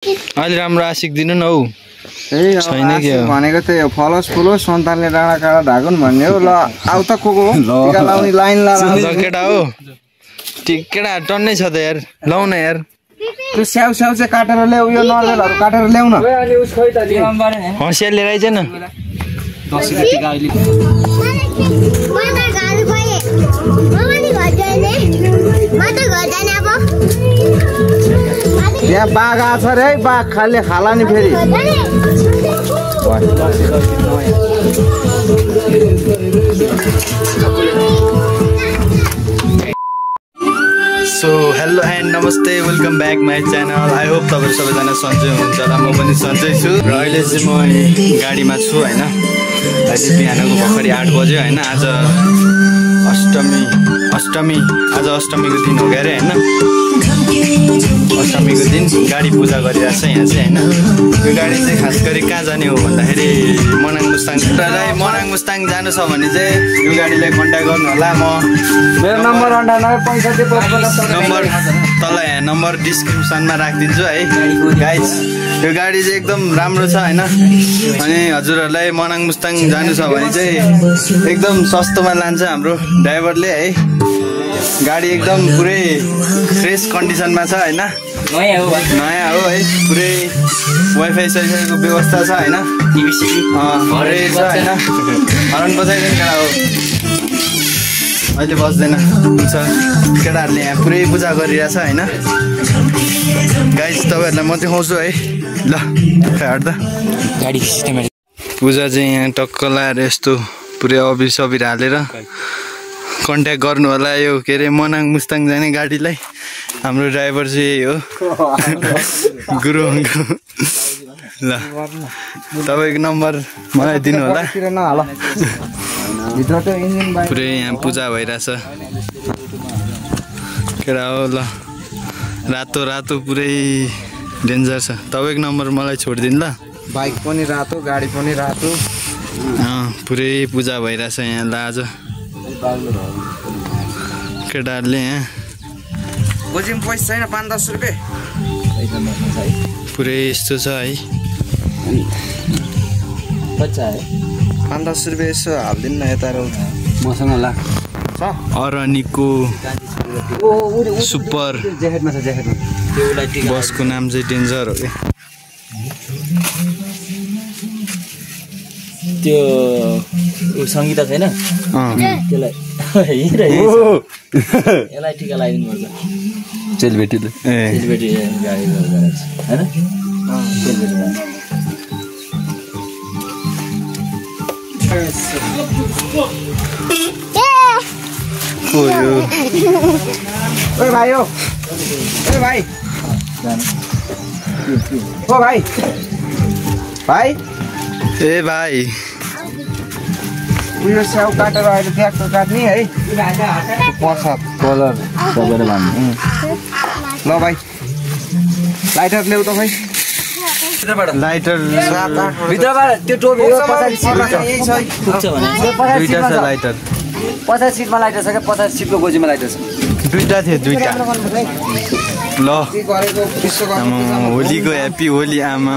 अलि राम्रो आशिक दिनु न हौ। छैन के भनेको त यो फलस फुलोस सन्तानले डाँडा काँडा ढाकुन् भन्ने हो। ल आउ त को टिका लाउने लाइन ला केटा हो केटा टन्नै छ त यार लाउ न यार। त्यो स्याउ स्याउ चाहिँ काटेर ल्याउ यो नर्वेलहरु काटेर ल्याउ न। हँसिया लिएर आइज न। यहाँ बाघ आछ रे है बाघ खाले खाला नि फेरि। सो हेलो एन्ड नमस्ते welcome back my channel. I hope तपाईँ सबैजना सन्चै हुनुहुन्छ र म पनि सन्चै छु। र अहिले चाहिँ म गाडीमा छु होइन। अहिले बिहानको भर्खरै 8 बज्यो होइन। आज अष्टमीको दिन हो क्या अरे होइन। अष्टमीको दिन गाडी पूजा गरिरहेको छ यहाँ चाहिँ होइन। यो गाडी चाहिँ खास गरी कहाँ जाने हो भन्दाखेरि मनाङ मुस्ताङ जानु छ भने चाहिँ यो गाडीलाई कन्ट्याक्ट गर्नु होला। मेरो नम्बर 98 नम्बर तल यहाँ नम्बर डिस्क्रिप्सनमा राखिदिन्छु है गाइज। यो गाडी चाहिँ एकदम राम्रो छ होइन। अनि हजुरहरूलाई मनाङ मुस्ताङ जानु छ भने चाहिँ एकदम सस्तोमा लान्छ हाम्रो ड्राइभरले है। गाडी एकदम पुरै फ्रेस कन्डिसनमा छ होइन। नयाँ हो है। पुरै वाइफाई साइफाईको व्यवस्था छ होइन। पुरै छ होइन। हर्न बजाइदिनु केटा हो अहिले बस्दैन हुन्छ। केटाहरूले यहाँ पुरै पूजा गरिरहेछ होइन। गाइस तपाईँहरूलाई म देखाउँछु है ल हट् त। गाडी पूजा चाहिँ यहाँ टक्क लाएर यस्तो पुरै अबिर सबिर हालेर कन्ट्याक्ट गर्नु होला यो के अरे मनाङ मुस्ताङ जाने गाडीलाई। हाम्रो ड्राइभर चाहिँ यही हो गुरु अङ्कल। ल तपाईँको नम्बर मलाई दिनु होला। पुरै यहाँ पूजा भइरहेछ केटा हो। ल रातो रातो पुरै डेन्जर छ। तपाईँको नम्बर मलाई छोडिदिनु ल। बाइक पनि रातो गाडी पनि रातो। पुरै पूजा भइरहेछ यहाँ ल आज केटाहरूले यहाँ। गोजीमा पैसा छैन 5-10 रुपियाँ पुरै यस्तो छ है। 5-10 रुपियाँ यसो हालिदिनु न यता मसँग ला अरनिको सुपर बसको नाम चाहिँ डेन्जर हो क्या। त्यो सङ्गीता छैन त्यसलाई यसलाई टिका लगाइदिनु पर्छ चेलीबेटीले। चेलीबेटी गाडी होइन भाइ हो भाइ भाइ ए भाइ उयो स्याउ काटेर अहिले ट्याक्टर काट्ने है पर्छ कलर सबैले भन्नु। ल भाइ लाइटर ल्याउ त भाइ। लाइटर भित्रबाट त्यो टोपी दुईटा छ लाइटर। 50 सिटमा लाइटर छ क्या। 50 सिटको गोजीमा लाइटर छ। दुईटा थियो दुईटा। ल होलीको ह्याप्पी होली आमा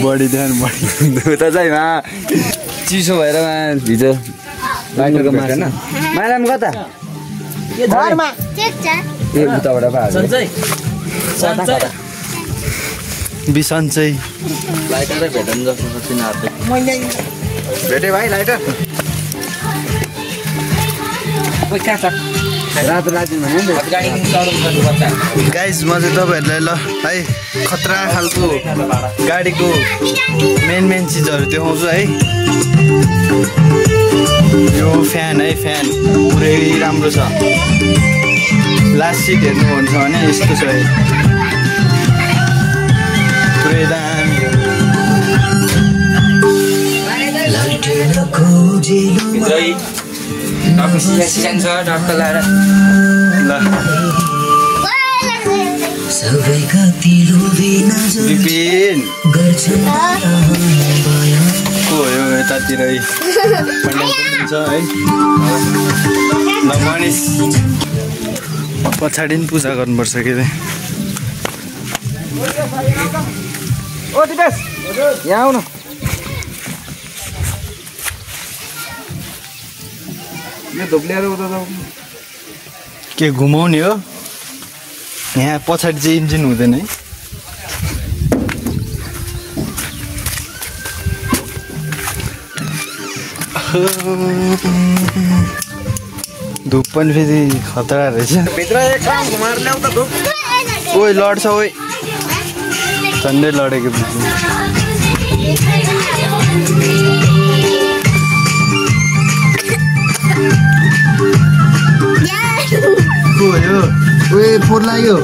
बढी ध्यान बढी त चाहिँ चिसो भएर भित्र लाइटरको मार्छ मालाम कता ए उताबाट बिसन्चै लाइटरै भेटन जस्तो छ तिनीहरूले भेटे भाइ लाइटर रातो रातिन भने गाइज म चाहिँ तपाईँहरूलाई ल है खतरा खालको गाडीको मेन चिजहरू देखाउँछु है। यो फ्यान है फ्यान पुरै राम्रो छ। लास्ट सिट हेर्नुहुन्छ भने यस्तो छ पुरै दामी। सिसान छ ढक्क लाएर ल विपिन को हो यतातिर है छ है। ल मनिष पछाडि पनि पूजा गर्नुपर्छ के अरे। ओ दिपेश यहाँ आऊ न यो धुप्लिएर उता जाऊ के घुमाउने हो यहाँ पछाडि चाहिँ इन्जिन हुँदैन है धुप पनि फेरि खतरा रहेछ भित्र एक काम घुमाएर ल्याउ त धुप ओइ लड्छ ओइ झन्डै लडेको यो ओए फोर लाग्यो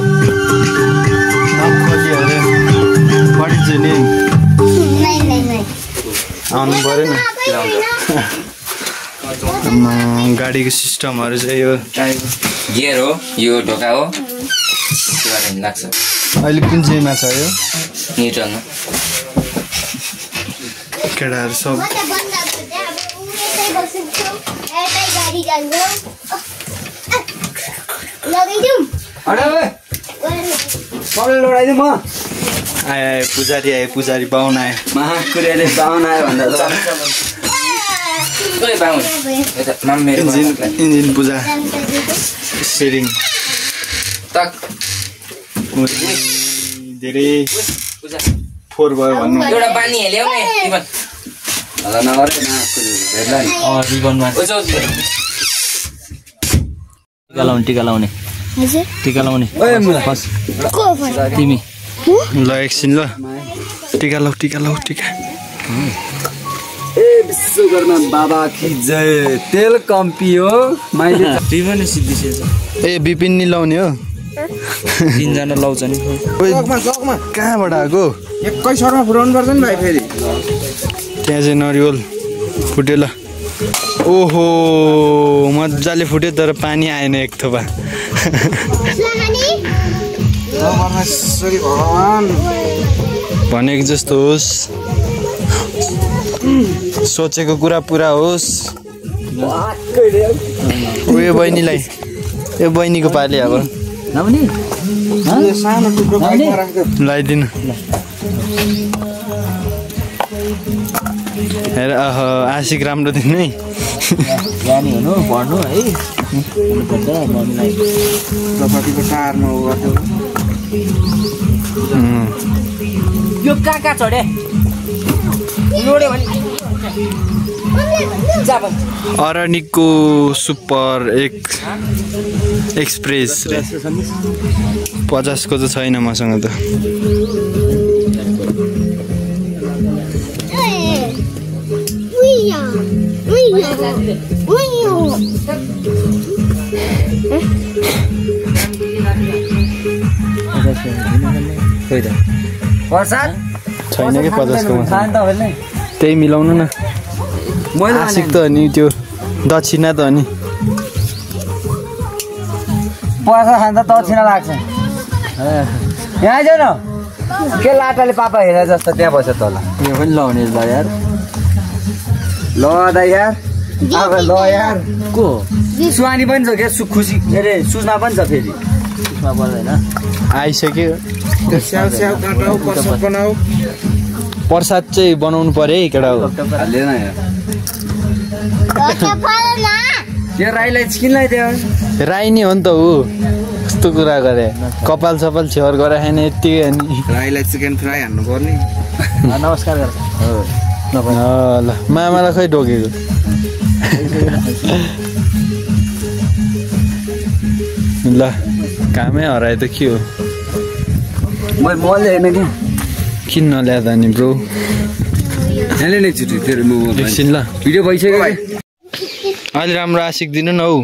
बढी चाहिँ नि आउनु पऱ्यो न गाडीको सिस्टमहरू चाहिँ यो गियर हो यो ढोका हो लाग्छ अहिले कुन चाहिँमा छ यो न्युट्रलमा केटाहरू सब लडाइदिउँ म आए पुजारी बाहुन आयो महाकुरेले बाहुन आयो भन्दा इन्जिन पूजा सेरिङ धेरै फोर भयो भन्नु एउटा पानी हेल्यौ नि टिका लाउने तिमी ल एकछिन ल टिका लाउ ए विश्वकर्मा बाबा की जय तेल कम्पी हो मैले पनि सिद्धि ए बिपिन नि लाउने हो तीनजना लाउँछ नि सकमा कहाँबाट आएको एकै सरमा फुटाउनु पर्छ नि भाइ फेरि त्यहाँ चाहिँ नरिवल फुट्यो ल ओहो मजाले फुट्यो तर पानी आएन एक थोपा भगवान भनेको जस्तो होस् सोचेको कुरा पुरा होस् उयो बहिनीलाई यो बहिनीको पाली अब लगाइदिनु हेर आशिक राम्रो दिन है पढ्नु है यो कहाँ चढे अरनिकको सुपर एक्सप्रेस 50 को त छैन मसँग त छैन कि 50 को त्यही मिलाउनु न आशिक त अनि त्यो दक्षिणा त अनि पैसा खान्छ दक्षिणा लाग्छ यहाँ जाऊ न के लाटाले पापा हेरे जस्तो त्यहाँ बस्छ तल यो पनि लाउने ल यार ल दाइ यार अब ल यार को सुहानी पनि छ के खुसी के अरे सुस्ना पनि छ फेरि सुस्ना पर्दैन आइसक्यो स्याउ स्याउ काटाउ कसो बनाऊ प्रसाद चाहिँ बनाउनु पर्यो है केटा हाल्दैन यार के राईलाई चिकिनलाई त्यो राई नै हो नि त ऊ कस्तो कुरा गरे कपाल सपाल छेवर गरे खाने यत्तिकै अनि राईलाई चिकन फ्राई हान्नु पर्ने नमस्कार गर ल मामालाई खै ढोकेको ल कामै हरायो त के हो मैले हेर्ने कि किन नल्यादा नि ब्रो हेर्ने नै छुट्टी तेरो एकछिन ल भिडियो भइसक्यो अहिले राम्रो आशिक दिनु न हौ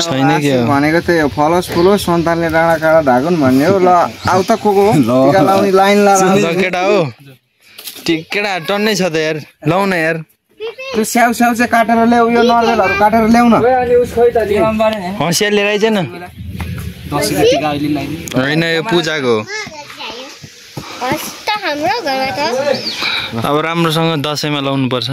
छैन के भनेको त्यही हो फलोस् फुलोस् सन्तानले डाँडा काँडा ढाकुन् भन्ने हो ल आउ त को टिका लाउने लाइन केटा हो केटा टन्नै छ त यार लाउ न यार त्यो स्याउ स्याउ चाहिँ काटेर ल्याऊ यो नर्मेलहरू काटेर ल्याउ न हँसिया लिएर आइज न होइन यो पूजाको अब राम्रोसँग दसैँमा लाउनु पर्छ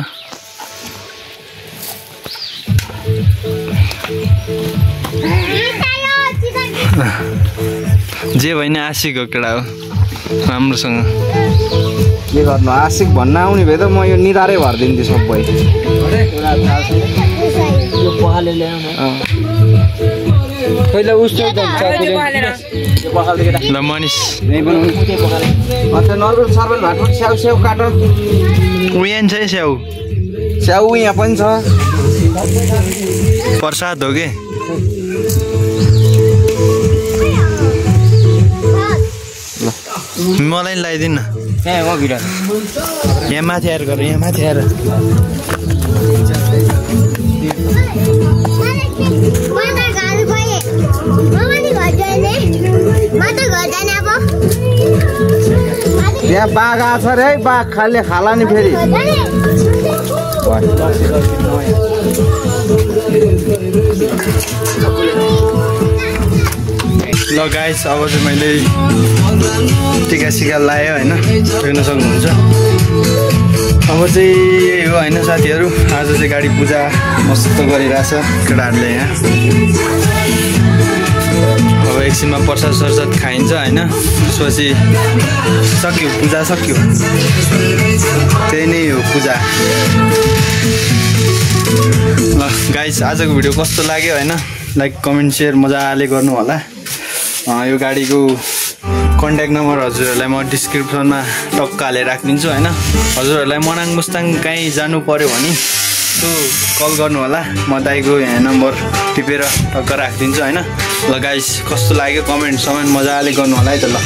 जे भइन आशिक हो केटा हो राम्रोसँग के गर्नु आशिक भन्न आउने भए त म यो निधारै भरिदिन्थेँ सबै पहिला उस्तो ल मनिष अन्त नर्बल सर्बल भएको स्याउ स्याउ काट उयान छ है स्याउ स्याउ यहाँ पनि छ प्रसाद हो के मलाई लगाइदिनु न यहाँ माथि आएर गर यहाँ माथि आएर त्यहाँ बाघ आएको छ अरे है बाघ खाले खाला नि फेरि ल गाइस अब चाहिँ मैले टिका सिका लगाएँ होइन देख्न सक्नुहुन्छ अब चाहिँ यही हो होइन साथीहरू आज चाहिँ गाडी पूजा मस्त गरिरहेछ केटाहरूले यहाँ अब एकछिनमा प्रसाद सरसाद खाइन्छ होइन त्यसपछि सक्यो पूजा सक्यो त्यही नै हो पूजा ल गाइस आजको भिडियो कस्तो लाग्यो होइन लाइक कमेन्ट सेयर मजाले गर्नु होला यो गाडीको कन्ट्याक्ट नम्बर हजुरहरूलाई म डिस्क्रिप्सनमा टक्क हालेर राखिदिन्छु होइन हजुरहरूलाई मनाङ मुस्ताङ कहीँ जानु पर्यो भने यसो कल गर्नु होला म दाइको यहाँ नम्बर टिपेर टक्क राखिदिन्छु होइन ल गाइस कस्तो लाग्यो कमेन्ट समेन्ट मजाले गर्नु होला है त ल